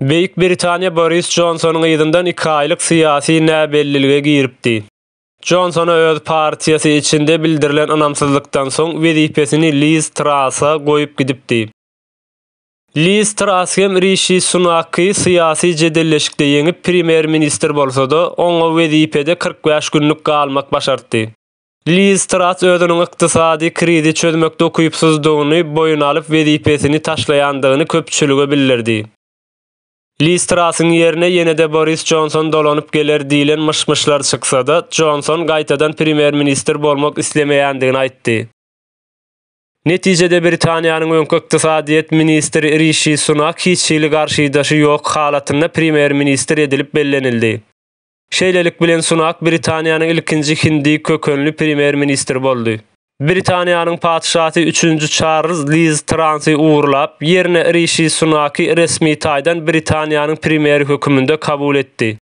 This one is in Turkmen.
Beýik Britaniýa Boris Jonsonyň yzyndan iki aýlyk syýasy näbellilige giripdi. Jonsona öz partiýasy içinde bildirilen ynamsyzlykdan soň wezipesini Liz Trassa goýup gidipdi. Liz Trass hem Rişi Sunaky syýasy jedelleşikde ýeňip premýer-ministr bolsa-da, oňa wezipede 45 günlük galmak başartdy. Liz Trass özüniň ykdysady krizi çözmekde ukypsyzdygyny boýun alyp wezipesini taşlaýandygyny köpçülige bildirdi. Liz Trassyň ýerine ýene-de Boris Jonson dolanyp geler diýlen myş-myşlar çyksa-da, Jonson gaýtadan premýer-ministr bolmak islemeýändigini aýtdy. Netijede Britaniýanyň öňki ykdysadyýet ministri Rişi Sunak hiç hili garşydaşy ýok halatynda premýer-ministr edilip bellenildi. Şeýlelik bilen Sunak Britaniýanyň ilkinji hindi kökenli premýer-ministri boldy. Britaniýanyň patyşasy üçünji Çarlz Liz Transy ugurlap, ýerine Rişi Sunaky resmi taýdan Britaniýanyň premýeri höküminde kabul etdi.